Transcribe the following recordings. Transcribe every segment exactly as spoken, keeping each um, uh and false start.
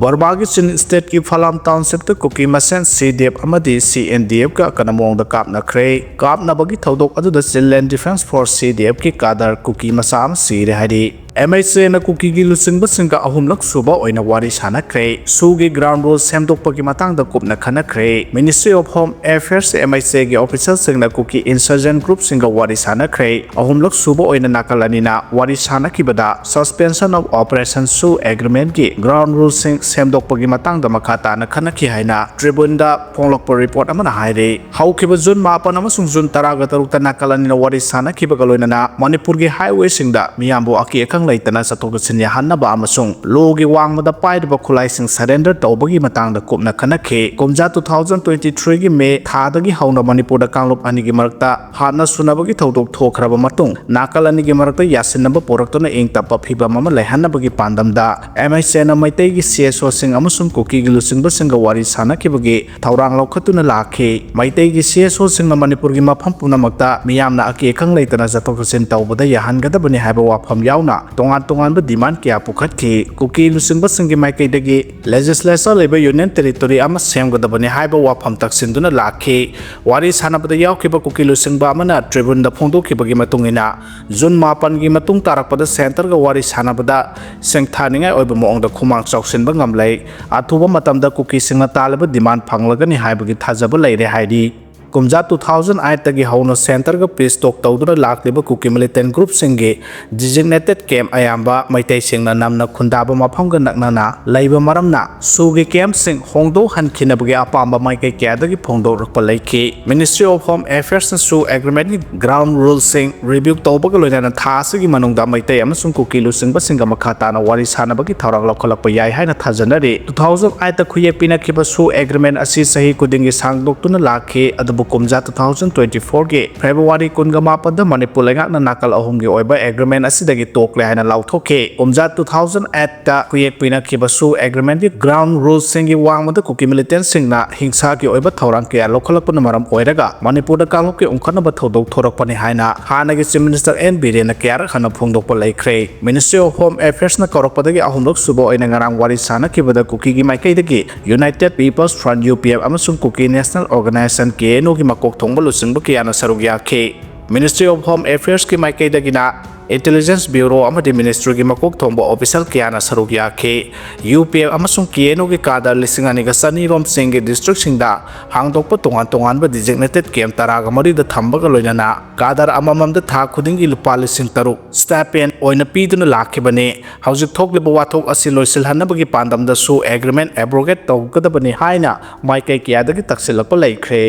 ꯕꯔꯃꯥꯒꯤ ꯆꯤꯟ ꯁ꯭ꯇꯦꯠꯀꯤ ꯐꯂꯥꯝ ꯇꯥꯎꯟꯁꯤꯞꯇ ꯀꯨꯀꯤ ꯃꯁꯦꯟ ꯁꯤ ꯗꯤ ꯑꯦꯐ ꯑꯃꯗꯤ ꯁꯤ ꯑꯦꯟ ꯗꯤ ꯑꯦꯐꯀ ꯑꯀꯟꯕ ꯃꯑꯣꯡꯗ ꯀꯥꯞꯅꯈ꯭ꯔꯦ꯫ ꯀꯥꯞꯅꯕꯒꯤ ꯊꯧꯗꯣꯛ ꯑꯗꯨꯗ ꯆꯤꯟꯂꯦꯟ ꯗꯤꯐꯦꯟꯁ ꯐꯣꯔꯁ, ꯁꯤ ꯗꯤ ꯑꯦꯐꯀꯤ ꯀꯥꯗꯔ ꯀꯨꯀꯤ ꯃꯆꯥ ꯑꯃ ꯁꯤꯔꯦ ꯍꯥꯏꯔꯤ꯫ ꯑꯦꯝ ꯑꯩꯆ ꯑꯦꯅ ꯀꯨꯀꯤꯒꯤ ꯂꯨꯆꯤꯡꯕꯁꯤꯡꯒ ꯑꯍꯨꯝꯂꯛ ꯁꯨꯕ ꯑꯣꯏꯅ ꯋꯥꯔꯤ ꯁꯥꯟꯅꯈ꯭ꯔꯦ꯫ ꯁꯨꯒꯤ ꯒ꯭ꯔꯥꯎꯟ ꯔꯨꯜ ꯁꯦꯝꯗꯣꯛꯄꯒꯤ ꯃꯇꯥꯡꯗ ꯀꯨꯞꯅ ꯈꯟꯅꯈ꯭ꯔꯦ꯫ Ministry of home affairs, M H ꯑꯦꯒꯤ ꯑꯣꯐꯤꯁꯤꯌꯦꯜꯁꯤꯡꯅ ꯀꯨꯀꯤ ꯏꯟꯁꯔꯖꯦꯟ ꯒ꯭ꯔꯨꯞꯁꯤꯡꯒ ꯋꯥꯔꯤ ꯁꯥꯟꯅꯈ꯭ꯔꯦ꯫ ꯑꯍꯨꯝꯂꯛ ꯁꯨꯕ ꯑꯣꯏꯅ ꯅꯥꯀꯜ ꯑꯅꯤꯅ ꯋꯥꯔꯤ ꯁꯥꯟꯅꯈꯤꯕꯗ Suspension of Operation ꯁꯨ ꯑꯦꯒ꯭ꯔꯤꯃꯦꯟꯠꯀꯤ ꯒ꯭ꯔꯥꯎꯟ ꯔꯨꯜꯁꯤꯡ ꯁꯦꯝꯗꯣꯛꯄꯒꯤ ꯃꯇꯥꯡꯗ ꯃꯈꯥ ꯇꯥꯅ ꯈꯟꯅꯈꯤ ꯍꯥꯏꯅ ꯇ꯭ꯔꯤꯕꯨꯟꯗ ꯐꯣꯡꯂꯛꯄ ꯔꯤꯄꯣꯔꯠ ꯑꯃꯅ ꯍꯥꯏꯔꯤ꯫ ꯍꯧꯈꯤꯕ ꯖꯨꯟ ꯃꯥꯄꯟ ꯑꯃꯁꯨꯡ ꯖꯨꯟ ꯇꯔꯥꯒ ꯇꯔꯨꯛꯇ ꯅꯥꯀꯜ ꯑꯅꯤꯅ ꯋꯥꯔꯤ ꯁꯥꯟꯅꯈꯤꯕꯒ ꯂꯣꯏꯅꯅ ꯃꯅꯤꯄꯨꯔꯒꯤ ꯍꯥꯏꯋꯦꯁꯤꯡꯗ ꯃꯤꯌꯥꯝꯕꯨ ꯑꯀꯤ ꯑꯈꯪ ꯂꯩꯇꯅ ꯆꯠꯊꯣꯛ ꯆꯠꯁꯤꯟ ꯌꯥꯍꯟꯅꯕ ꯑꯃꯁꯨꯡ ꯂꯣꯒꯤ ꯋꯥꯡꯃꯗ ꯄꯥꯏꯔꯤꯕ ꯈꯨꯠꯂꯥꯏꯁꯤꯡ ꯁꯔꯦꯟꯗꯔ ꯇꯧꯕꯒꯤ ꯃꯇꯥꯡꯗ ꯀꯨꯞꯅ ꯈꯟꯅꯈꯤ꯫ ꯀꯨꯝꯖꯥ two thousand twenty three ꯒꯤ ꯃꯦ ꯊꯥꯗꯒꯤ ꯍꯧꯅ ꯃꯅꯤꯄꯨꯔꯗ ꯀꯥꯡꯂꯨꯞ ꯑꯅꯤꯒꯤ ꯃꯔꯛꯇ ꯍꯥꯠꯅ ꯁꯨꯅꯕꯒꯤ ꯊꯧꯗꯣꯛ ꯊꯣꯛꯈ꯭ꯔꯕ ꯃꯇꯨꯡ, ꯅꯥꯀꯜ ꯑꯅꯤꯒꯤ ꯃꯔꯛꯇ ꯌꯥꯁꯤꯟꯅꯕ ꯄꯨꯔꯛꯇꯨꯅ ꯏꯪ ꯇꯞꯄ ꯐꯤꯕꯝ ꯑꯃ ꯂꯩꯍꯟꯅꯕꯒꯤ ꯄꯥꯟꯗꯝꯗ ꯑꯦꯝ ꯑꯩꯆ ꯑꯦꯅ ꯃꯩꯇꯩꯒꯤ ꯁꯤ ꯑꯦꯁ ꯑꯣꯁꯤꯡ ꯑꯃꯁꯨꯡ ꯀꯨꯀꯤꯒꯤ ꯂꯨꯆꯤꯡꯕꯁꯤꯡꯒ ꯋꯥꯔꯤ ꯁꯥꯟꯅꯈꯤꯕꯒꯤ ꯊꯧꯔꯥꯡ ꯂꯧꯈꯠꯇꯨꯅ ꯂꯥꯛꯈꯤ꯫ ꯃꯩꯇꯩꯒꯤ ꯁꯤ ꯑꯦꯁ ꯑꯣꯁꯤꯡꯅ ꯃꯅꯤꯄꯨꯔꯒꯤ ꯃꯐꯝ ꯄꯨꯝꯅꯃꯛꯇ ꯃꯤꯌꯥꯝꯅ ꯑꯀꯤ ꯑꯈꯪ ꯂꯩꯇꯅ ꯆꯠꯊꯣꯛ ꯆꯠꯁꯤꯟ ꯇꯧꯕꯗ ꯌꯥꯍꯟꯒꯗꯕꯅꯤ ꯍꯥꯏꯕ ꯋꯥꯐꯝ ꯌꯥꯎꯅ ꯇꯣꯉꯥꯟ ꯇꯣꯉꯥꯟꯕ ꯗꯤꯃꯥꯟ ꯀꯌꯥ ꯄꯨꯈꯠꯈꯤ꯫ ꯀꯨꯀꯤ ꯂꯨꯆꯤꯡꯕꯁꯤꯡꯒꯤ ꯃꯥꯏꯀꯩꯗꯒꯤ ꯂꯦꯖꯤꯁꯂꯦꯆꯔ ꯂꯩꯕ ꯌꯨꯅꯤꯌꯟ ꯇꯦꯔꯤꯇꯣꯔꯤ ꯑꯃ ꯁꯦꯝꯒꯗꯕꯅꯤ ꯍꯥꯏꯕ ꯋꯥꯐꯝ ꯇꯛꯁꯤꯟꯗꯨꯅ ꯂꯥꯛꯈꯤ꯫ ꯋꯥꯔꯤ ꯁꯥꯟꯅꯕꯗ ꯌꯥꯎꯈꯤꯕ ꯀꯨꯀꯤ ꯂꯨꯆꯤꯡꯕ ꯑꯃꯅ ꯇ꯭ꯔꯤꯕꯨꯟꯗ ꯐꯣꯡꯗꯣꯛꯈꯤꯕꯒꯤ ꯃꯇꯨꯡ ꯏꯟꯅ, ꯖꯨꯟ ꯃꯥꯄꯟꯒꯤ ꯃꯇꯨꯡ ꯇꯥꯔꯛꯄꯗ ꯁꯦꯟꯇꯔꯒ ꯋꯥꯔꯤ ꯁꯥꯟꯅꯕꯗ ꯁꯤꯡꯊꯥꯅꯤꯡꯉꯥꯏ ꯑꯣꯏꯕ ꯃꯑꯣꯡꯗ ꯈꯨꯃꯥꯡ ꯆꯥꯎꯁꯤꯟꯕ ꯉꯝꯂꯦ꯫ ꯑꯊꯨꯕ ꯃꯇꯝꯗ ꯀꯨꯀꯤꯁꯤꯡꯅ ꯇꯥꯜꯂꯤꯕ ꯗꯤꯃꯥꯟ ꯐꯪꯂꯒꯅꯤ ꯍꯥꯏꯕꯒꯤ ꯊꯥꯖꯕ ꯂꯩꯔꯦ ꯍꯥꯏꯔꯤ꯫ ꯀꯨꯝꯖꯥ two thousand eight ꯇꯒꯤ ꯍꯧꯅ ꯁꯦꯟꯇꯔꯒ ꯄꯤꯁ ꯇꯣꯛ ꯇꯧꯗꯨꯅ ꯂꯥꯛꯂꯤꯕ ꯀꯨꯀꯤ ꯃꯤꯂꯤꯇꯦꯟ ꯒ꯭ꯔꯨꯞꯁꯤꯡꯒꯤ ꯗꯤꯖꯤꯒꯅꯦꯇꯦꯗ ꯀꯦꯝꯞ ꯑꯌꯥꯝꯕ ꯃꯩꯇꯩꯁꯤꯡꯅ ꯅꯝꯅ ꯈꯨꯟꯗꯥꯕ ꯃꯐꯝꯒ ꯅꯛꯅꯅ ꯂꯩꯕ ꯃꯔꯝꯅ, ꯁꯨꯒꯤ ꯀꯦꯝꯞꯁꯤꯡ ꯍꯣꯡꯗꯣꯛꯍꯟꯈꯤꯅꯕꯒꯤ ꯑꯄꯥꯝꯕ ꯃꯥꯏꯀꯩ ꯀꯌꯥꯗꯒꯤ ꯐꯣꯡꯗꯣꯔꯛꯄ ꯂꯩꯈꯤ꯫ ꯃꯤꯅꯤꯁꯇ꯭ꯔꯤ ꯑꯣꯐ ꯍꯣꯝ ꯑꯦꯐꯤꯌꯔꯁꯅꯁꯨ ꯑꯦꯒ꯭ꯔꯤꯃꯦꯟꯒꯤ ꯒ꯭ꯔꯥꯎꯟ ꯔꯨꯜꯁꯤꯡ ꯔꯤꯚ꯭ꯌꯨ ꯇꯧꯕꯒ ꯂꯣꯏꯅꯅ ꯊꯥ ꯑꯁꯤꯒꯤ ꯃꯅꯨꯡꯗ ꯃꯩꯇꯩ ꯑꯃꯁꯨꯡ ꯀꯨꯀꯤ ꯂꯨꯆꯤꯡꯕꯁꯤꯡꯒ ꯃꯈꯥ ꯇꯥꯅ ꯋꯥꯔꯤ ꯁꯥꯟꯅꯕꯒꯤ ꯊꯧꯔꯥꯡ ꯂꯧꯈꯠꯂꯛꯄ ꯌꯥꯏ ꯍꯥꯏꯅ ꯊꯥꯖꯅꯔꯤ꯫ Two thousand eight ꯈꯨꯌꯦꯛ ꯄꯤꯅꯈꯤꯕ ꯁꯨ ꯑꯦꯒ꯭ꯔꯤꯃꯦꯟ ꯑꯁꯤ ꯆꯍꯤ ꯈꯨꯗꯤꯡꯒꯤ ꯁꯥꯡꯗꯣꯛꯇꯨꯅ ꯂꯥꯛꯈꯤ, ꯑꯗꯨꯕꯨ ꯀꯨꯝꯖꯥ two thousand twenty fourꯒꯤ February ꯀꯨꯟꯒ ꯃꯥꯄꯟꯗ ꯃꯅꯤꯄꯨꯔ ꯂꯩꯉꯥꯛꯅ ꯅꯥꯀꯜ ꯑꯍꯨꯝꯒꯤ ꯑꯣꯏꯕ agreement ꯑꯁꯤꯗꯒꯤ ꯇꯣꯛꯂꯦ ꯍꯥꯏꯅ ꯂꯥꯎꯊꯣꯛꯈꯤ꯫ ꯀꯨꯝꯖꯥ two thousand eightꯇ ꯈꯨꯌꯦꯛ ꯄꯤꯅꯈꯤꯕꯁꯨ agreementꯀꯤ ground rulesꯁꯤꯡꯒꯤ ꯋꯥꯡꯃꯗ ꯀꯨꯀꯤ militantꯁꯤꯡꯅ ꯍꯤꯡꯁꯥꯒꯤ ꯑꯣꯏꯕ ꯊꯧꯔꯥꯡ ꯀꯌꯥ ꯂꯧꯈꯠꯂꯛꯄꯅ ꯃꯔꯝ ꯑꯣꯏꯔꯒ ꯃꯅꯤꯄꯨꯔꯗ ꯀꯥꯡꯂꯨꯞꯀꯤ ꯎꯪꯈꯠꯅꯕ ꯊꯧꯗꯣꯛ ꯊꯣꯔꯛꯄꯅꯤ ꯍꯥꯏꯅ ꯍꯥꯟꯅꯒꯤ Chief Minister N ꯕꯤꯔꯦꯟꯅ ꯀꯌꯥꯔꯛ ꯍꯟꯅ ꯐꯣꯡꯗꯣꯛꯄ ꯂꯩꯈ꯭ꯔꯦ꯫ Ministry of Home Affairsꯅ ꯀꯧꯔꯛꯄꯗꯒꯤ ꯑꯍꯨꯝꯂꯛ ꯁꯨꯕ ꯑꯣꯏꯅ ꯉꯔꯥꯡ ꯋꯥꯔꯤ ꯁꯥꯅꯈꯤꯕꯗ ꯀꯨꯀꯤꯒꯤ ꯃꯥꯏꯀꯩꯗꯒꯤ United People's Front, UPF, ꯑꯃꯁꯨꯡ Kuki National Organisation, KNOꯒꯤ ꯃꯀꯣꯛ ꯊꯣꯡꯕ ꯂꯨꯆꯤꯡꯕ ꯀꯌꯥꯅ ꯁꯔꯨꯛ ꯌꯥꯈꯤ꯫ Ministry of Home Affairsꯀꯤ ꯃꯥꯏꯀꯩꯗꯒꯤꯅ Intelligence Bureau ꯑꯃꯗꯤ ministryꯒꯤ ꯃꯀꯣꯛ ꯊꯣꯡꯕ official ꯀꯌꯥꯅ ꯁꯔꯨꯛ ꯌꯥꯈꯤ꯫ UPF ꯑꯃꯁꯨꯡ KNOꯒꯤ cadre ꯂꯤꯁꯤꯡ ꯑꯅꯤꯒ ꯆꯅꯤ ꯔꯣꯝ ꯆꯤꯡꯒꯤ districtꯁꯤꯡꯗ ꯍꯥꯡꯗꯣꯛꯄ ꯇꯣꯉꯥꯟ ꯇꯣꯉꯥꯟꯕ designated camp ꯇꯔꯥꯒ ꯃꯔꯤꯗ ꯊꯝꯕꯒ ꯂꯣꯏꯅꯅ cadre ꯑꯃꯃꯝꯗ ꯊꯥ ꯈꯨꯗꯤꯡꯒꯤ ꯂꯨꯄꯥ ꯂꯤꯁꯤꯡ ꯇꯔꯨꯛ stipend ꯑꯣꯏꯅ ꯄꯤꯗꯨꯅ ꯂꯥꯛꯈꯤꯕꯅꯤ꯫ ꯍꯧꯖꯤꯛ ꯊꯣꯛꯂꯤꯕ ꯋꯥꯊꯣꯛ ꯑꯁꯤ ꯂꯣꯏꯁꯤꯜꯍꯟꯅꯕꯒꯤ ꯄꯥꯟꯗꯝꯗꯁꯨ agreement abrogate ꯇꯧꯒꯗꯕꯅꯤ ꯍꯥꯏꯅ ꯃꯥꯏꯀꯩ ꯀꯌꯥꯗꯒꯤ ꯇꯛꯁꯤꯜꯂꯛꯄ ꯂꯩꯈ꯭ꯔꯦ꯫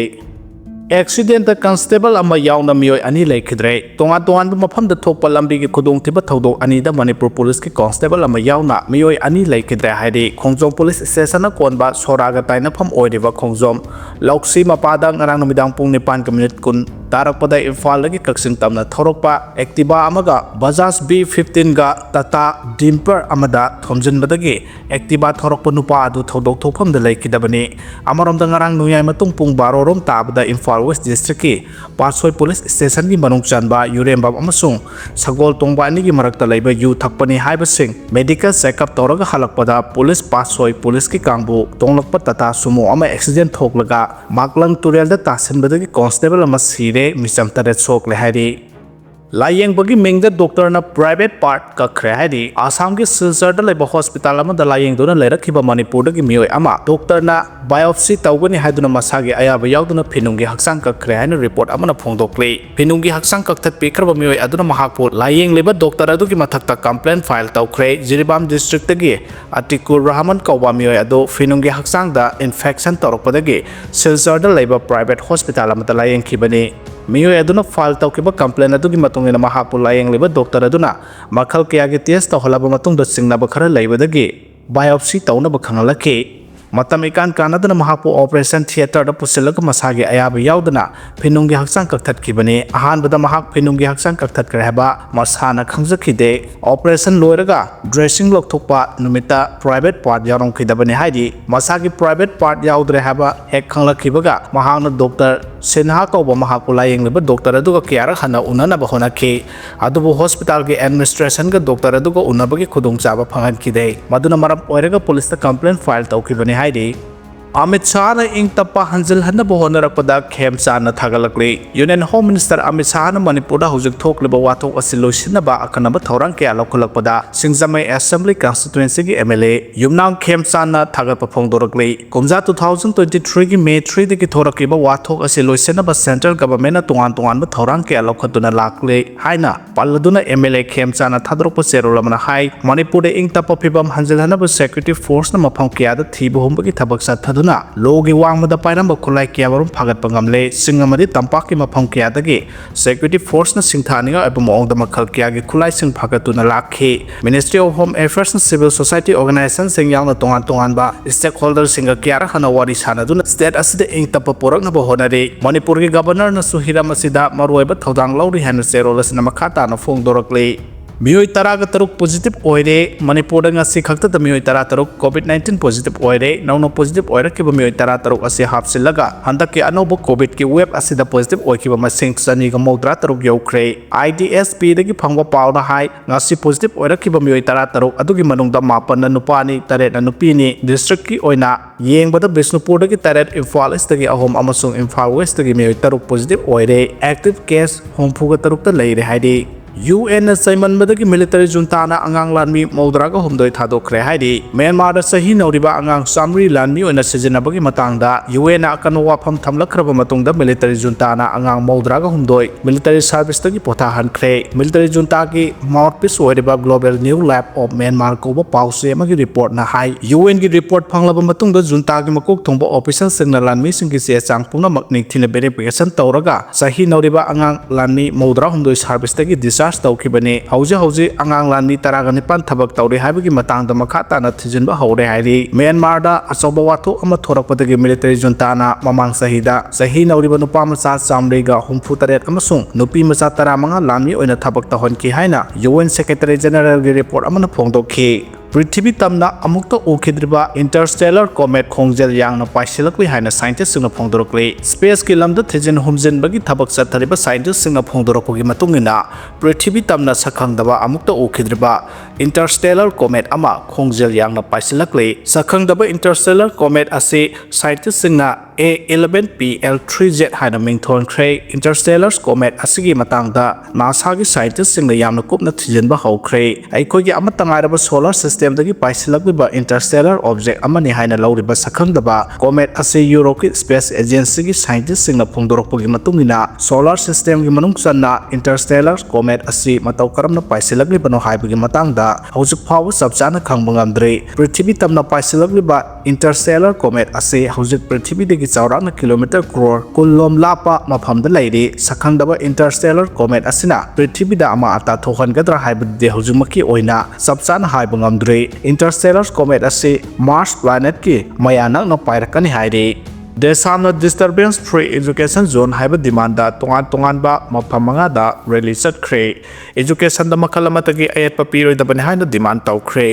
Accidentꯇ constable ꯑꯃ ꯌꯥꯎꯅ ꯃꯤꯑꯣꯏ ꯑꯅꯤ ꯂꯩꯈꯤꯗ꯭ꯔꯦ꯫ ꯇꯣꯉꯥꯟ ꯇꯣꯉꯥꯟꯕ ꯃꯐꯝꯗ ꯊꯣꯛꯄ ꯂꯝꯕꯤꯒꯤ ꯈꯨꯗꯣꯡꯊꯤꯕ ꯊꯧꯗꯣꯛ ꯑꯅꯤꯗ ꯃꯅꯤꯄꯨꯔ ꯄꯨꯂꯤꯁꯀꯤ constable ꯑꯃ ꯌꯥꯎꯅ ꯃꯤꯑꯣꯏ ꯑꯅꯤ ꯂꯩꯈꯤꯗ꯭ꯔꯦ ꯍꯥꯏꯔꯤ ꯈꯣꯡꯖꯣꯝ police stationꯅ ꯀꯣꯟꯕ ꯁꯣꯔꯥꯒ ꯇꯥꯏꯅꯐꯝ ꯑꯣꯏꯔꯤꯕ ꯈꯣꯡꯖꯣꯝ ꯂꯧꯁꯤ ꯃꯄꯥꯗ ꯉꯔꯥꯡ ꯅꯨꯃꯤꯗꯥꯡ ꯄꯨꯡ ꯅꯤꯄꯥꯟꯒ minute ꯀꯨꯟ ꯇꯥꯔꯛꯄꯗ ꯏꯝꯐꯥꯜꯗꯒꯤ ꯀꯛꯆꯤꯡ ꯇꯝꯅ ꯊꯧꯔꯛꯄ Activa ꯑꯃꯒ Bajaj B fifteenꯒ Tata Dumper ꯑꯃꯗ ꯊꯣꯝꯖꯤꯟꯕꯗꯒꯤ Activa ꯊꯧꯔꯛꯄ ꯅꯨꯄꯥ ꯑꯗꯨ ꯊꯧꯗꯣꯛ ꯊꯣꯛꯐꯝꯗ ꯂꯩꯈꯤꯗꯕꯅꯤ꯫ ꯑꯃꯔꯣꯝꯗ ꯉꯔꯥꯡ ꯅꯣꯡꯌꯥꯏ ꯃꯇꯨꯡ ꯄꯨꯡ ꯕꯥꯔꯣ ꯔꯣꯝ ꯇꯥꯕꯗ ꯏꯝꯐꯥꯜ West Districtꯀꯤ ꯄꯥꯠꯁꯣꯏ police stationꯒꯤ ꯃꯅꯨꯡ ꯆꯟꯕ ꯌꯨꯔꯦꯝꯕꯝ ꯑꯃꯁꯨꯡ ꯁꯒꯣꯜ ꯇꯣꯡꯕ ꯑꯅꯤꯒꯤ ꯃꯔꯛꯇ ꯂꯩꯕ ꯌꯨ ꯊꯛꯄꯅꯤ ꯍꯥꯏꯕꯁꯤꯡ medical checkup ꯇꯧꯔꯒ ꯍꯜꯂꯛꯄꯗ police ꯄꯥꯠꯁꯣꯏ policeꯀꯤ ꯀꯥꯡꯕꯨ ꯇꯣꯡꯂꯛꯄ Tata Sumo ꯑꯃ accident ꯊꯣꯛꯂꯒ ꯃꯥꯛꯂꯪ ꯇꯨꯔꯦꯜꯗ ꯇꯥꯁꯤꯟꯕꯗꯒꯤ constable ꯑꯃ ꯁꯤꯔꯦ, ꯃꯤꯆꯝ ꯇꯔꯦꯠ ꯁꯣꯛꯂꯦ ꯍꯥꯏꯔꯤ꯫ ꯂꯥꯌꯦꯡꯕꯒꯤ ꯃꯤꯡꯗ doctorꯅ private part ꯀꯛꯈ꯭ꯔꯦ ꯍꯥꯏꯔꯤ꯫ ꯑꯁꯥꯝꯒꯤ ꯁꯤꯜꯆꯔꯗ ꯂꯩꯕ hospital ꯑꯃꯗ ꯂꯥꯌꯦꯡꯗꯨꯅ ꯂꯩꯔꯛꯈꯤꯕ ꯃꯅꯤꯄꯨꯔꯗꯒꯤ ꯃꯤꯑꯣꯏ ꯑꯃ doctorꯅ biopsy ꯇꯧꯒꯅꯤ ꯍꯥꯏꯗꯨꯅ ꯃꯁꯥꯒꯤ ꯑꯌꯥꯕ ꯌꯥꯎꯗꯅ ꯐꯤꯅꯨꯡꯒꯤ ꯍꯛꯆꯥꯡ ꯀꯛꯈ꯭ꯔꯦ ꯍꯥꯏꯅ report ꯑꯃꯅ ꯐꯣꯡꯗꯣꯛꯂꯤ꯫ ꯐꯤꯅꯨꯡꯒꯤ ꯍꯛꯆꯥꯡ ꯀꯛꯊꯠꯄꯤꯈ꯭ꯔꯕ ꯃꯤꯑꯣꯏ ꯑꯗꯨꯅ ꯃꯍꯥꯛꯄꯨ ꯂꯥꯌꯦꯡꯂꯤꯕ doctor ꯑꯗꯨꯒꯤ ꯃꯊꯛꯇ complaint file ꯇꯧꯈ꯭ꯔꯦ꯫ ꯖꯤꯔꯤꯕꯥꯝ districtꯇꯒꯤ ꯑꯇꯤꯀꯨꯔ ꯔꯍꯃꯟ ꯀꯧꯕ ꯃꯤꯑꯣꯏ ꯑꯗꯨ ꯐꯤꯅꯨꯡꯒꯤ ꯍꯛꯆꯥꯡꯗ infection ꯇꯧꯔꯛꯄꯗꯒꯤ ꯁꯤꯜꯆꯔꯗ ꯂꯩꯕ private hospital ꯑꯃꯗ ꯂꯥꯌꯦꯡꯈꯤꯕꯅꯤ꯫ ꯃꯤꯑꯣꯏ ꯑꯗꯨꯅ file ꯇꯧꯈꯤꯕ complaint ꯑꯗꯨꯒꯤ ꯃꯇꯨꯡ ꯏꯟꯅ ꯃꯍꯥꯛꯄꯨ ꯂꯥꯌꯦꯡꯂꯤꯕ doctor ꯑꯗꯨꯅ ꯃꯈꯜ ꯀꯌꯥꯒꯤ test ꯇꯧꯍꯜꯂꯕ ꯃꯇꯨꯡꯗ ꯆꯤꯡꯅꯕ ꯈꯔ ꯂꯩꯕꯗꯒꯤ biopsy ꯇꯧꯅꯕ ꯈꯪꯍꯜꯂꯛꯈꯤ꯫ ꯃꯇꯝ ꯏꯀꯥꯟ ꯀꯥꯟꯅꯗꯅ ꯃꯍꯥꯛꯄꯨ operation theatreꯗ ꯄꯨꯁꯤꯜꯂꯒ ꯃꯁꯥꯒꯤ ꯑꯌꯥꯕ ꯌꯥꯎꯗꯅ ꯐꯤꯅꯨꯡꯒꯤ ꯍꯛꯆꯥꯡ ꯀꯛꯊꯠꯈꯤꯕꯅꯤ꯫ ꯑꯍꯥꯟꯕꯗ ꯃꯍꯥꯛ ꯐꯤꯅꯨꯡꯒꯤ ꯍꯛꯆꯥꯡ ꯀꯛꯊꯠꯈ꯭ꯔꯦ ꯍꯥꯏꯕ ꯃꯁꯥꯅ ꯈꯪꯖꯈꯤꯗꯦ꯫ Operation ꯂꯣꯏꯔꯒ dressing ꯂꯧꯊꯣꯛꯄ ꯅꯨꯃꯤꯠꯇ private part ꯌꯥꯎꯔꯝꯈꯤꯗꯕꯅꯤ ꯍꯥꯏꯔꯤ꯫ ꯃꯁꯥꯒꯤ private part ꯌꯥꯎꯗ꯭ꯔꯦ ꯍꯥꯏꯕ ꯍꯦꯛ ꯈꯪꯂꯛꯈꯤꯕꯒ ꯃꯍꯥꯛꯅ Doctor ꯁꯤꯟꯍꯥ ꯀꯧꯕ ꯃꯍꯥꯛꯄꯨ ꯂꯥꯌꯦꯡꯂꯤꯕ doctor ꯑꯗꯨꯒ ꯀꯌꯥꯔꯛ ꯍꯟꯅ ꯎꯅꯅꯕ ꯍꯣꯠꯅꯈꯤ꯫ ꯑꯗꯨꯕꯨ hospitalꯒꯤ administrationꯒ doctor ꯑꯗꯨꯒ ꯎꯅꯕꯒꯤ ꯈꯨꯗꯣꯡꯆꯥꯕ ꯐꯪꯍꯟꯈꯤꯗꯦ꯫ ꯃꯗꯨꯅ ꯃꯔꯝ ꯑꯣꯏꯔꯒ policeꯇ complaint file ꯇꯧꯈꯤꯕꯅꯤ ꯍꯥꯏꯔꯤ꯫ ꯑꯃꯤꯠ ꯁꯥꯍꯅ ꯏꯪ ꯇꯞꯄ ꯍꯟꯖꯤꯜꯍꯟꯅꯕ ꯍꯣꯠꯅꯔꯛꯄꯗ ꯈꯦꯝꯆꯥꯟꯅ ꯊꯥꯒꯠꯂꯛꯂꯤ꯫ Union Home Minister ꯑꯃꯤꯠ ꯁꯥꯍꯅ ꯃꯅꯤꯄꯨꯔꯗ ꯍꯧꯖꯤꯛ ꯊꯣꯛꯂꯤꯕ ꯋꯥꯊꯣꯛ ꯑꯁꯤ ꯂꯣꯏꯁꯤꯟꯅꯕ ꯑꯈꯟꯅꯕ ꯊꯧꯔꯥꯡ ꯀꯌꯥ ꯂꯧꯈꯠꯂꯛꯄꯗ ꯁꯤꯡꯖꯃꯩ Assembly Constituencyꯒꯤ MLA ꯌꯨꯝꯅꯥꯝ ꯈꯦꯝꯆꯥꯟꯅ ꯊꯥꯒꯠꯄ ꯐꯣꯡꯗꯣꯔꯛꯂꯤ꯫ ꯀꯨꯝꯖꯥ two thousand twenty threeꯒꯤ May threeꯗꯒꯤ ꯊꯣꯔꯛꯂꯤꯕ ꯋꯥꯊꯣꯛ ꯑꯁꯤ ꯂꯣꯏꯁꯤꯟꯅꯕ central governmentꯅ ꯇꯣꯉꯥꯟ ꯇꯣꯉꯥꯟꯕ ꯊꯧꯔꯥꯡ ꯀꯌꯥ ꯂꯧꯈꯠꯇꯨꯅ ꯂꯥꯛꯂꯦ ꯍꯥꯏꯅ ꯄꯜꯂꯗꯨꯅ MLA ꯈꯦꯝꯆꯥꯟꯅ ꯊꯥꯗꯣꯔꯛꯄ ꯆꯦꯔꯣꯜ ꯑꯃꯅ ꯍꯥꯏ, ꯃꯅꯤꯄꯨꯔꯗ ꯏꯪ ꯇꯞꯄ ꯐꯤꯕꯝ ꯍꯟꯖꯤꯜꯍꯟꯅꯕ security forceꯅ ꯃꯐꯝ ꯀꯌꯥꯗ ꯊꯤꯕ ꯍꯨꯝꯕꯒꯤ ꯊꯕꯛ ꯆꯠꯊꯗꯨꯅ ꯂꯣꯒꯤ ꯋꯥꯡꯃꯗ ꯄꯥꯏꯔꯝꯕ ꯈꯨꯠꯂꯥꯏ ꯀꯌꯥꯃꯔꯨꯝ ꯐꯥꯒꯠꯄ ꯉꯝꯂꯦ꯫ ꯆꯤꯡ ꯑꯃꯗꯤ ꯇꯝꯄꯥꯛꯀꯤ ꯃꯐꯝ ꯀꯌꯥꯗꯒꯤ security forceꯅ ꯁꯤꯡꯊꯥꯅꯤꯡꯉꯥꯏ ꯑꯣꯏꯕ ꯃꯑꯣꯡꯗ ꯃꯈꯜ ꯀꯌꯥꯒꯤ ꯈꯨꯠꯂꯥꯏꯁꯤꯡ ꯐꯥꯒꯠꯇꯨꯅ ꯂꯥꯛꯈꯤ꯫ Ministry of Home Affairsꯅ civil society organizationꯁꯤꯡ ꯌꯥꯎꯅ ꯇꯣꯉꯥꯟ ꯇꯣꯉꯥꯟꯕ stakeholderꯁꯤꯡꯒ ꯀꯌꯥꯔꯛ ꯍꯟꯅ ꯋꯥꯔꯤ ꯁꯥꯟꯅꯗꯨꯅ state ꯑꯁꯤꯗ ꯏꯪ ꯇꯞꯄ ꯄꯨꯔꯛꯅꯕ ꯍꯣꯠꯅꯔꯤ꯫ ꯃꯅꯤꯄꯨꯔꯒꯤ governorꯅꯁꯨ ꯍꯤꯔꯝ ꯑꯁꯤꯗ ꯃꯔꯨꯑꯣꯏꯕ ꯊꯧꯗꯥꯡ ꯂꯧꯔꯤ ꯍꯥꯏꯅ ꯆꯦꯔꯣꯜ ꯑꯁꯤꯅ ꯃꯈꯥ ꯇꯥꯅ ꯐꯣꯡꯗꯣꯔꯛꯂꯤ꯫ ꯃꯤꯑꯣꯏ ꯇꯔꯥꯒ ꯇꯔꯨꯛ positive ꯑꯣꯏꯔꯦ꯫ ꯃꯅꯤꯄꯨꯔꯗ ꯉꯁꯤ ꯈꯛꯇꯗ ꯃꯤꯑꯣꯏ ꯇꯔꯥ ꯇꯔꯨꯛ COVID nineteen positive ꯑꯣꯏꯔꯦ꯫ ꯅꯧꯅ positive ꯑꯣꯏꯔꯛꯈꯤꯕ ꯃꯤꯑꯣꯏ ꯇꯔꯥ ꯇꯔꯨꯛ ꯑꯁꯤ ꯍꯥꯞꯆꯤꯜꯂꯒ ꯍꯟꯗꯛꯀꯤ ꯑꯅꯧꯕ COVIDꯀꯤ wave ꯑꯁꯤꯗ positive ꯑꯣꯏꯈꯤꯕ ꯃꯁꯤꯡ ꯆꯅꯤꯒ ꯃꯧꯗ꯭ꯔꯥ ꯇꯔꯨꯛ ꯌꯧꯈ꯭ꯔꯦ꯫ IDSPꯗꯒꯤ ꯐꯪꯕ ꯄꯥꯎꯅ ꯍꯥꯏ, ꯉꯁꯤ positive ꯑꯣꯏꯔꯛꯈꯤꯕ ꯃꯤꯑꯣꯏ ꯇꯔꯥ ꯇꯔꯨꯛ ꯑꯗꯨꯒꯤ ꯃꯅꯨꯡꯗ ꯃꯥꯄꯟꯅ ꯅꯨꯄꯥꯅꯤ, ꯇꯔꯦꯠꯅ ꯅꯨꯄꯤꯅꯤ꯫ Districtꯀꯤ ꯑꯣꯏꯅ ꯌꯦꯡꯕꯗ ꯕꯤꯁꯅꯨꯄꯨꯔꯗꯒꯤ ꯇꯔꯦꯠ, ꯏꯝꯐꯥꯜ Eastꯇꯒꯤ ꯑꯍꯨꯝ ꯑꯃꯁꯨꯡ ꯏꯝꯐꯥꯜ Westꯇꯒꯤ ꯃꯤꯑꯣꯏ ꯇꯔꯨꯛ positive ꯑꯣꯏꯔꯦ꯫ Active case ꯍꯨꯝꯐꯨꯒ ꯇꯔꯨꯛꯇ ꯂꯩꯔꯦ ꯍꯥꯏꯔꯤ꯫ UNꯅ ꯆꯩꯃꯟꯕꯗꯒꯤ military juntaꯅ ꯑꯉꯥꯡ ꯂꯥꯟꯃꯤ ꯃꯧꯗ꯭ꯔꯥꯒ ꯍꯨꯝꯗꯣꯏ ꯊꯥꯗꯣꯛꯈ꯭ꯔꯦ ꯍꯥꯏꯔꯤ꯫ ꯃ꯭ꯌꯥꯟꯃꯥꯔꯗ ꯆꯍꯤ ꯅꯧꯔꯤꯕ ꯑꯉꯥꯡ ꯆꯥꯃꯔꯤ ꯂꯥꯟꯃꯤ ꯑꯣꯏꯅ ꯁꯤꯖꯤꯟꯅꯕꯒꯤ ꯃꯇꯥꯡꯗ UNꯅ ꯑꯀꯟꯕ ꯋꯥꯐꯝ ꯊꯝꯂꯛꯈ꯭ꯔꯕ ꯃꯇꯨꯡꯗ military juntaꯅ ꯑꯉꯥꯡ ꯃꯧꯗ꯭ꯔꯥꯒ ꯍꯨꯝꯗꯣꯏ military serviceꯇꯒꯤ ꯄꯣꯊꯥꯍꯟꯈ꯭ꯔꯦ꯫ Military juntaꯒꯤ mouthpiece ꯑꯣꯏꯔꯤꯕ Global New Life of Myanmar ꯀꯧꯕ ꯄꯥꯎꯆꯦ ꯑꯃꯒꯤ reportꯅ ꯍꯥꯏ, UNꯒꯤ report ꯐꯪꯂꯕ ꯃꯇꯨꯡꯗ juntaꯒꯤ ꯃꯀꯣꯛ ꯊꯣꯡꯕ officialꯁꯤꯡꯅ ꯂꯥꯟꯃꯤꯁꯤꯡꯒꯤ ꯆꯦ ꯆꯥꯡ ꯄꯨꯝꯅꯃꯛ ꯅꯤꯡꯊꯤꯅ verification ꯇꯧꯔꯒ ꯆꯍꯤ ꯅꯧꯔꯤꯕ ꯑꯉꯥꯡ ꯂꯥꯟꯃꯤ ꯃꯧꯗ꯭ꯔꯥ ꯍꯨꯝꯗꯣꯏ serviceꯇꯒꯤ discharge discharge ꯇꯧꯈꯤꯕꯅꯤ꯫ ꯍꯧꯖꯤꯛ ꯍꯧꯖꯤꯛ ꯑꯉꯥꯡ ꯂꯥꯟꯃꯤ ꯇꯔꯥꯒ ꯅꯤꯄꯥꯟ ꯊꯕꯛ ꯇꯧꯔꯤ ꯍꯥꯏꯕꯒꯤ ꯃꯇꯥꯡꯗ ꯃꯈꯥ ꯇꯥꯅ ꯊꯤꯖꯤꯟꯕ ꯍꯧꯔꯦ ꯍꯥꯏꯔꯤ꯫ ꯃ꯭ꯌꯥꯟꯃꯥꯔꯗ ꯑꯆꯧꯕ ꯋꯥꯊꯣꯛ ꯑꯃ ꯊꯣꯔꯛꯄꯗꯒꯤ military junta ꯅ ꯃꯃꯥꯡ ꯆꯍꯤꯗ ꯆꯍꯤ ꯅꯧꯔꯤꯕ ꯅꯨꯄꯥ ꯃꯆꯥ ꯆꯥꯃꯔꯤꯒ ꯍꯨꯝꯐꯨ ꯇꯔꯦꯠ ꯑꯃꯁꯨꯡ ꯅꯨꯄꯤ ꯃꯆꯥ ꯇꯔꯥꯃꯉꯥ ꯂꯥꯟꯃꯤ ꯑꯣꯏꯅ ꯊꯕꯛ ꯇꯧꯍꯟꯈꯤ ꯍꯥꯏꯅ U N Secretary General ꯒꯤ report ꯑꯃꯅ ꯐꯣꯡꯗꯣꯛꯈꯤ꯫ ꯄ꯭ꯔꯤꯊꯤꯕꯤ ꯇꯝꯅ ꯑꯃꯨꯛꯇ ꯎꯈꯤꯗ꯭ꯔꯤꯕ interstellar comet ꯈꯣꯡꯖꯦꯜ ꯌꯥꯡꯅ ꯄꯥꯏꯁꯤꯜꯂꯛꯂꯤ ꯍꯥꯏꯅ scientist ꯁꯤꯡꯅ ꯐꯣꯡꯗꯣꯔꯛꯂꯤ꯫ Space ꯀꯤ ꯂꯝꯗ ꯊꯤꯖꯤꯟ ꯍꯨꯝꯖꯤꯟꯕꯒꯤ ꯊꯕꯛ ꯆꯠꯊꯔꯤꯕ scientist ꯁꯤꯡꯅ ꯐꯣꯡꯗꯣꯔꯛꯄꯒꯤ ꯃꯇꯨꯡ ꯏꯟꯅ, ꯄ꯭ꯔꯤꯊꯤꯕꯤ ꯇꯝꯅ ꯁꯛꯈꯪꯗꯕ ꯑꯃꯨꯛꯇ ꯎꯈꯤꯗ꯭ꯔꯤꯕ interstellar comet ꯑꯃ ꯈꯣꯡꯖꯦꯜ ꯌꯥꯡꯅ ꯄꯥꯏꯁꯤꯜꯂꯛꯂꯤ꯫ ꯁꯛꯈꯪꯗꯕ interstellar comet ꯑꯁꯤ scientist ꯁꯤꯡꯅ A eleven P L three Z ꯍꯥꯏꯅ ꯃꯤꯡꯊꯣꯟꯈ꯭ꯔꯦ꯫ Interstellar comet ꯑꯁꯤꯒꯤ ꯃꯇꯥꯡꯗ NASA ꯒꯤ scientist ꯁꯤꯡꯅ ꯌꯥꯝꯅ ꯀꯨꯞꯅ ꯊꯤꯖꯤꯟꯕ ꯍꯧꯈ꯭ꯔꯦ꯫ ꯑꯩꯈꯣꯏꯒꯤ ꯑꯃꯠꯇ ꯉꯥꯏꯔꯕ solar system ꯗꯒꯤ ꯄꯥꯏꯁꯤꯜꯂꯛꯂꯤꯕ interstellar object ꯑꯃꯅꯤ ꯍꯥꯏꯅ ꯂꯧꯔꯤꯕ ꯁꯛꯈꯪꯗꯕ comet ꯑꯁꯤ Europe ꯀꯤ Space Agency ꯒꯤ scientist ꯁꯤꯡꯅ ꯐꯣꯡꯗꯣꯔꯛꯄꯒꯤ ꯃꯇꯨꯡ ꯏꯟꯅ, solar system ꯒꯤ ꯃꯅꯨꯡ ꯆꯟꯅ interstellar comet ꯑꯁꯤ ꯃꯇꯧ ꯀꯔꯝꯅ ꯄꯥꯏꯁꯤꯜꯂꯛꯂꯤꯕꯅꯣ ꯍꯥꯏꯕꯒꯤ ꯃꯇꯥꯡꯗ ꯍꯧꯖꯤꯛ ꯐꯥꯎꯕ ꯆꯞ ꯆꯥꯅ ꯈꯪꯕ ꯉꯝꯗ꯭ꯔꯤ꯫ ꯄ꯭ꯔꯤꯊꯤꯕꯤ ꯇꯝꯅ ꯄꯥꯏꯁꯤꯜꯂꯛꯂꯤꯕ interstellar comet ꯑꯁꯤ ꯍꯧꯖꯤꯛ ꯄ꯭ꯔꯤꯊꯤꯕꯤꯗꯒꯤ ꯆꯥꯎꯔꯥꯛꯅ kilometre crore ꯀꯨꯟ ꯂꯣꯝ ꯂꯥꯞꯄ ꯃꯐꯝꯗ ꯂꯩꯔꯤ꯫ ꯁꯛꯈꯪꯗꯕ interstellar comet ꯑꯁꯤꯅ ꯄ꯭ꯔꯤꯊꯤꯕꯤꯗ ꯑꯃꯥ ꯑꯇꯥ ꯊꯣꯛꯍꯟꯒꯗ꯭ꯔꯥ ꯍꯥꯏꯕꯗꯨꯗꯤ ꯍꯧꯖꯤꯛꯃꯛꯀꯤ ꯑꯣꯏꯅ ꯆꯞ ꯆꯥꯅ ꯍꯥꯏꯕ ꯉꯝꯗ꯭ꯔꯤ꯫ Interstellar comet ꯑꯁꯤ Mars planet ꯀꯤ ꯃꯌꯥ ꯅꯛꯅ ꯄꯥꯏꯔꯛꯀꯅꯤ ꯍꯥꯏꯔꯤ꯫ ꯗꯦꯁꯥꯝꯅ disturbance free education zone ꯍꯥꯏꯕ demand ꯇꯣꯉꯥꯟ ꯇꯣꯉꯥꯟꯕ ꯃꯐꯝ ꯃꯉꯥꯗ rally ꯆꯠꯈ꯭ꯔꯦ꯫ Education ꯗ ꯃꯈꯜ ꯑꯃꯠꯇꯒꯤ ꯑꯌꯦꯠꯄ ꯄꯤꯔꯣꯏꯗꯕꯅꯤ ꯍꯥꯏꯅ demand ꯇꯧꯈ꯭ꯔꯦ꯫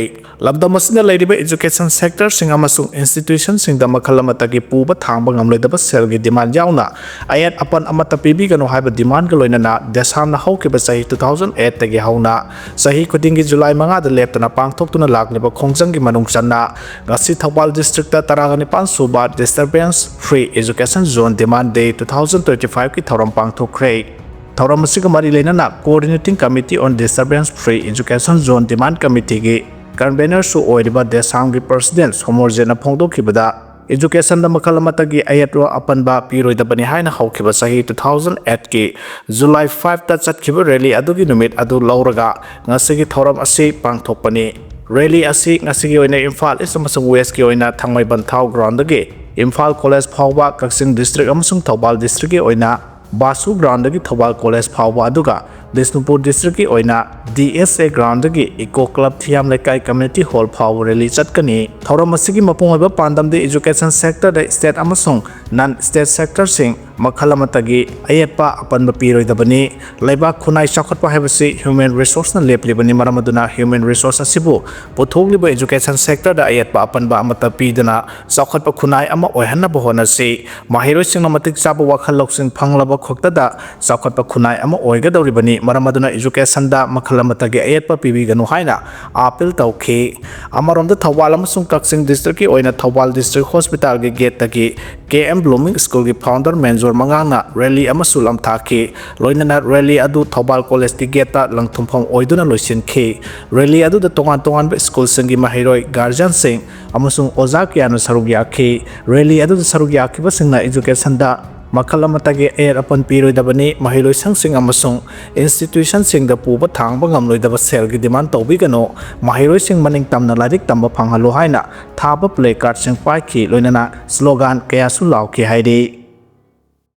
ꯂꯝꯗꯝ ꯑꯁꯤꯗ ꯂꯩꯔꯤꯕ education sector ꯁꯤꯡ ꯑꯃꯁꯨꯡ institution ꯁꯤꯡꯗ ꯃꯈꯜ ꯑꯃꯠꯇꯒꯤ ꯄꯨꯕ ꯊꯥꯡꯕ ꯉꯝꯂꯣꯏꯗꯕ ꯁꯦꯜꯒꯤ demand ꯌꯥꯎꯅ ꯑꯌꯦꯠ ꯑꯄꯟ ꯑꯃꯠꯇ ꯄꯤꯕꯤꯒꯅꯨ ꯍꯥꯏꯕ demand ꯒ ꯂꯣꯏꯅꯅ ꯗꯦꯁꯥꯝꯅ ꯍꯧꯈꯤꯕ ꯆꯍꯤ two thousand eight ꯇꯒꯤ ꯍꯧꯅ ꯆꯍꯤ ꯈꯨꯗꯤꯡꯒꯤ ꯖꯨꯂꯥꯏ ꯃꯉꯥꯗ ꯂꯦꯞꯇꯅ ꯄꯥꯡꯊꯣꯛꯇꯨꯅ ꯂꯥꯛꯂꯤꯕ ꯈꯣꯡꯖꯪꯒꯤ ꯃꯅꯨꯡ ꯆꯟꯅ ꯉꯁꯤ ꯊꯧꯕꯥꯜ district ꯇ ꯇꯔꯥꯒ ꯅꯤꯄꯥꯟ ꯁꯨꯕ Disturbance Free Education Zone Demand Day two thousand twenty five ꯀꯤ ꯊꯧꯔꯝ ꯄꯥꯡꯊꯣꯛꯈ꯭ꯔꯦ꯫ ꯊꯧꯔꯝ ꯑꯁꯤꯒ ꯃꯔꯤ ꯂꯩꯅꯅ Coordinating Committee on Disturbance Free Education Zone Demand Committee ꯒꯤ convener ꯁꯨ ꯑꯣꯏꯔꯤꯕ ꯗꯦꯁꯥꯝꯒꯤ president ꯁꯣꯃꯣꯔꯖꯤꯠꯅ ꯐꯣꯡꯗꯣꯛꯈꯤꯕꯗ, education ꯗ ꯃꯈꯜ ꯑꯃꯠꯇꯒꯤ ꯑꯌꯦꯠꯄ ꯑꯄꯟꯕ ꯄꯤꯔꯣꯏꯗꯕꯅꯤ ꯍꯥꯏꯅ ꯍꯧꯈꯤꯕ ꯆꯍꯤ two thousand eight ꯀꯤ ꯖꯨꯂꯥꯏ five ꯇ ꯆꯠꯈꯤꯕ rally ꯑꯗꯨꯒꯤ ꯅꯨꯃꯤꯠ ꯑꯗꯨ ꯂꯧꯔꯒ ꯉꯁꯤꯒꯤ ꯊꯧꯔꯝ ꯑꯁꯤ ꯄꯥꯡꯊꯣꯛꯄꯅꯤ꯫ Rally ꯑꯁꯤ ꯉꯁꯤꯒꯤ ꯑꯣꯏꯅ ꯏꯝꯐꯥꯜ East ꯑꯃꯁꯨꯡ West ꯀꯤ ꯑꯣꯏꯅ ꯊꯥꯡꯃꯩꯕꯟ ꯊꯥꯎ ground ꯗꯒꯤ ꯏꯝꯐꯥꯜ College ꯐꯥꯎꯕ, ꯀꯛꯆꯤꯡ district ꯑꯃꯁꯨꯡ ꯊꯧꯕꯥꯜ district ꯀꯤ ꯑꯣꯏꯅ ꯕꯥꯁꯨ ground ꯗꯒꯤ ꯊꯧꯕꯥꯜ College ꯐꯥꯎꯕ, ꯑꯗꯨꯒ ꯕꯤꯁꯅꯨꯄꯨꯔ ꯗꯤꯁꯇ꯭ꯔꯤꯛꯀꯤ ꯑꯣꯏꯅ ꯗꯤ ꯑꯦꯁ ꯑꯦ ꯒ꯭ꯔꯥꯎꯟꯗꯒꯤ ꯏꯀꯣ ꯀ꯭ꯂꯕ ꯊꯤꯌꯥꯝ ꯂꯩꯀꯥꯏ ꯀꯝꯃ꯭ꯌꯨꯅꯤꯇꯤ ꯍꯣꯜ ꯐꯥꯎꯕ ꯔꯦꯂꯤ ꯆꯠꯀꯅꯤ꯫ ꯊꯧꯔꯝ ꯑꯁꯤꯒꯤ ꯃꯄꯨꯡ ꯑꯣꯏꯕ ꯄꯥꯟꯗꯝꯗꯤ ꯏꯖꯨꯀꯦꯁꯟ ꯁꯦꯛꯇꯔꯗ ꯁ꯭ꯇꯦꯠ ꯑꯃꯁꯨꯡ ꯅꯟ ꯁ꯭ꯇꯦꯠ ꯁꯦꯛꯇꯔꯁꯤꯡ ꯃꯈꯜ ꯑꯃꯠꯇꯒꯤ ꯑꯌꯦꯠꯄ ꯑꯄꯟꯕ ꯄꯤꯔꯣꯏꯗꯕꯅꯤ꯫ ꯂꯩꯕꯥꯛ ꯈꯨꯟꯅꯥꯏ ꯆꯥꯎꯈꯠꯄ ꯍꯥꯏꯕꯁꯤ ꯍ꯭ꯌꯨꯃꯦꯟ ꯔꯤꯁꯣꯔꯁꯅ ꯂꯦꯞꯂꯤꯕꯅꯤ, ꯃꯔꯝ ꯑꯗꯨꯅ ꯍ꯭ꯌꯨꯃꯦꯟ ꯔꯤꯁꯣꯔꯁ ꯑꯁꯤꯕꯨ ꯄꯨꯊꯣꯛꯂꯤꯕ ꯏꯖꯨꯀꯦꯁꯟ ꯁꯦꯛꯇꯔꯗ ꯑꯌꯦꯠꯄ ꯑꯄꯟꯕ ꯑꯃꯠꯇ ꯄꯤꯗꯅ ꯆꯥꯎꯈꯠꯄ ꯈꯨꯟꯅꯥꯏ ꯑꯃ ꯑꯣꯏꯍꯟꯅꯕ ꯍꯣꯠꯅꯁꯤ꯫ ꯃꯍꯩꯔꯣꯏꯁꯤꯡꯅ ꯃꯇꯤꯛ ꯆꯥꯕ ꯋꯥꯈꯜ ꯂꯧꯁꯤꯡ ꯐꯪꯂꯕ ꯈꯛꯇꯗ ꯆꯥꯎꯈꯠꯄ ꯈꯨꯟꯅꯥꯏ ꯑꯃ ꯑꯣꯏꯒꯗꯧꯔꯤꯕꯅꯤ, ꯃꯔꯝ ꯑꯗꯨꯅ ꯏꯖꯨꯀꯦꯁꯟꯗ ꯃꯈꯜ ꯑꯃꯠꯇꯒꯤ ꯑꯌꯦꯠꯄ ꯄꯤꯕꯤꯒꯅꯨ ꯍꯥꯏꯅ ꯑꯥꯄꯤꯜ ꯇꯧꯈꯤ꯫ ꯑꯃꯔꯣꯝꯗ ꯊꯧꯕꯥꯜ ꯑꯃꯁꯨꯡ ꯀꯛꯆꯤꯡ ꯗꯤꯁꯇ꯭ꯔꯤꯛꯀꯤ ꯑꯣꯏꯅ ꯊꯧꯕꯥꯜ ꯗꯤꯁꯇ꯭ꯔꯤꯛ ꯍꯣꯁꯄꯤꯇꯥꯜꯒꯤ ꯒꯦꯠꯇꯒꯤ ꯀꯦ ꯑꯦꯝ ꯕ꯭ꯂꯨꯃꯤꯡ ꯁ꯭ꯀꯨꯜꯒꯤ ꯐꯥꯎꯟꯗꯔ ꯃꯦꯟꯖꯣꯔ ꯃꯉꯥꯡꯅ ꯔꯦꯂꯤ ꯑꯃꯁꯨ ꯂꯝꯊꯥꯈꯤ꯫ ꯂꯣꯏꯅꯅ ꯔꯦꯂꯤ ꯑꯗꯨ ꯊꯧꯕꯥꯜ ꯀꯣꯂꯦꯖꯀꯤ ꯒꯦꯠꯇ ꯂꯪꯊꯨꯝꯐꯝ ꯑꯣꯏꯗꯨꯅ ꯂꯣꯏꯁꯤꯟꯈꯤ꯫ ꯔꯦꯂꯤ ꯑꯗꯨꯗ ꯇꯣꯉꯥꯟ ꯇꯣꯉꯥꯟꯕ ꯁ꯭ꯀꯨꯜꯁꯤꯡꯒꯤ ꯃꯍꯩꯔꯣꯏ, ꯒꯥꯔꯖꯤꯌꯥꯟꯁꯤꯡ ꯑꯃꯁꯨꯡ ꯑꯣꯖꯥ ꯀꯌꯥꯅ ꯁꯔꯨꯛ ꯌꯥꯈꯤ꯫ ꯔꯦꯂꯤ ꯑꯗꯨꯗ ꯁꯔꯨꯛ ꯌꯥꯈꯤꯕꯁꯤꯡꯅ ꯏꯖꯨꯀꯦꯁꯟꯗ ꯃꯈꯜ ꯑꯃꯠꯇꯒꯤ ꯑꯌꯦꯠ ꯑꯄꯟ ꯄꯤꯔꯣꯏꯗꯕꯅꯤ, ꯃꯍꯩꯂꯣꯏꯁꯪꯁꯤꯡ ꯑꯃꯁꯨꯡ ꯏꯟꯁꯇꯤꯇ꯭ꯌꯨꯁꯟꯁꯤꯡꯗ ꯄꯨꯕ ꯊꯥꯡꯕ ꯉꯝꯂꯣꯏꯗꯕ ꯁꯦꯜꯒꯤ ꯗꯤꯃꯥꯟ ꯇꯧꯕꯤꯒꯅꯨ, ꯃꯍꯩꯔꯣꯏꯁꯤꯡ ꯃꯅꯤꯡ ꯇꯝꯅ ꯂꯥꯏꯔꯤꯛ ꯇꯝꯕ ꯐꯪꯍꯜꯂꯨ ꯍꯥꯏꯅ ꯊꯥꯕ ꯄ꯭ꯂꯦ ꯀꯥꯔꯗꯁꯤꯡ ꯄꯥꯏꯈꯤ, ꯂꯣꯏꯅꯅ ꯁ꯭ꯂꯣꯒꯥꯟ ꯀꯌꯥꯁꯨ ꯂꯥꯎꯈꯤ ꯍꯥꯏꯔꯤ꯫